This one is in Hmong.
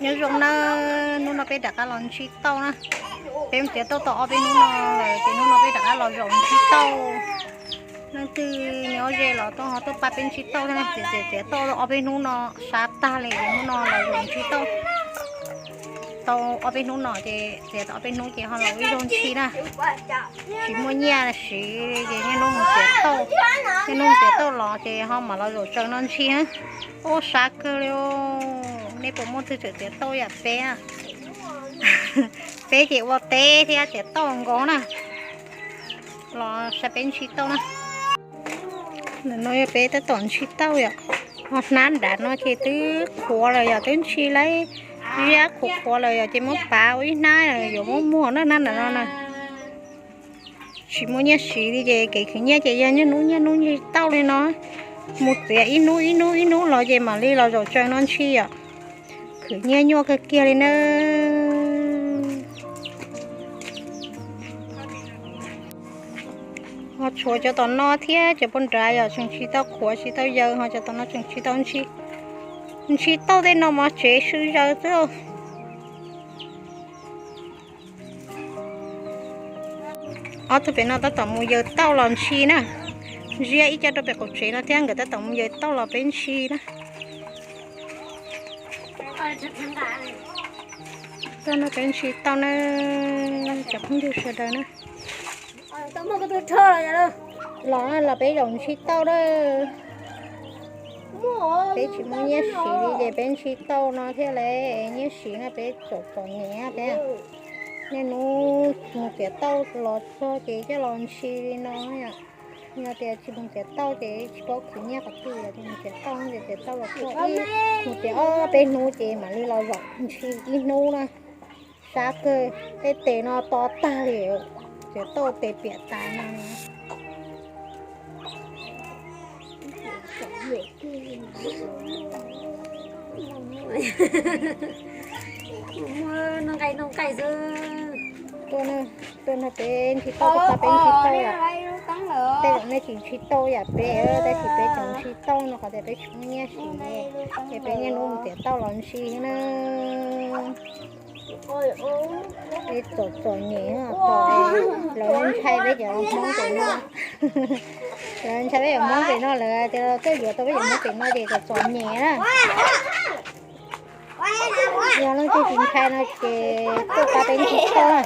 Nyob zoo na, hnub no peb rov qab los ntsis tauj na. Peb mus txiav tauj tau ob peb hnub no lawm ces hnub no peb rov qab los zaum ntsis tauj. Leej twg nyob ze los tuaj ho tuaj pab peb ntsis tauj thiab na. Txiav txiav txiav tauj ob peb hnub no sab tag li ces hnub no los zaum ntsis tauj. Tau ob peb hnub no ces txiav tau ob peb hnub ces ho los ib zaug ntsis na. Tsis muaj nyiaj siv ces niaj hnub mus txiav tauj, niaj hnub mus txiav tauj los ces ho mam los zaum tsaws no ntsis na. Ua sab kawg li. Nej puas muaj tug tseem txiav tauj yam peb? Peb ces ua teb thiab txiav tauj nkaus na. Los saib peb ntsis tauj na. Ntawm no yog peb tab tom ntsis tauj yom. Ho hnab nrad no ces twb qhuav lawm yom, twb ntsis lawm, ziab qhuav qhuav lawm yom, ces muab pav ua ib hnab yuav muab muag na, hnab nrad no na. Tsis muaj nyiaj siv li ces kev khwv nyiaj ces yog niaj hnub niaj hnub ntsis tauj li no. Mus txiav ib hnub ib hnub ib hnub los ces mam li los zaum tsaws no ntsis yom. Khwv nyiaj nyuaj kawg kiag li na. Ho tshuav cov tom no thiab cov puag nrad yom, tseem tsis tau qhuav tsis tau yaws, ho cov tom no tseem tsis tau ntsis. Ntsis tauj tej no mas tsev sw zaws xwb. Ob tug pem no tab tom mus yaws tauj los ntsis na. Ziab ib co rau pem qaum tsev no thiab, nkawd tab tom mus yaws tauj los peb ntsis na. Tau no peb ntsis tauj na, cov phooj ywg sawv daws na. Los los peb zaum ntsis tauj na. Peb tsis muaj nyiaj siv li ces peb ntsis tauj no thiaj li nyiaj siv na, peb txom txom nyem thiab. Niaj hnub mus txiav tauj los txog ces coj los ntsis li no yom. Yog tias tsis mus txiav tauj ces tsis paub khwv nyiaj qhov twg, yog tias mus txiav tauj ces txiav tauj los txog ib, mus txiav ob peb hnub ces mam li los zaum ntsis ib hnub na. Sab kawg, tej tes no to tag li, txiav tauj tes piam tas no. Nqaij noj nqaij xwb. Tuaj no peb ntsis tauj, tuaj pab peb ntsis tauj yom. Tej zaum nej tsis ntsis tauj yam peb, tab sis peb tseem ntsis tauj no qhov tias peb tsis muaj nyiaj siv, ces peb niaj hnub mus txiav tauj los ntsis na. Peb txom txom nyem, lawv ntshai peb cov Hmoob pem no. Lawv ntshai peb cov Hmoob pem no, lawv tias tuaj yuav tau peb cov Hmoob pem no ces txom txom nyem na. Yog leej twg tsis ntshai no ces tuaj pab peb ntsis tauj na.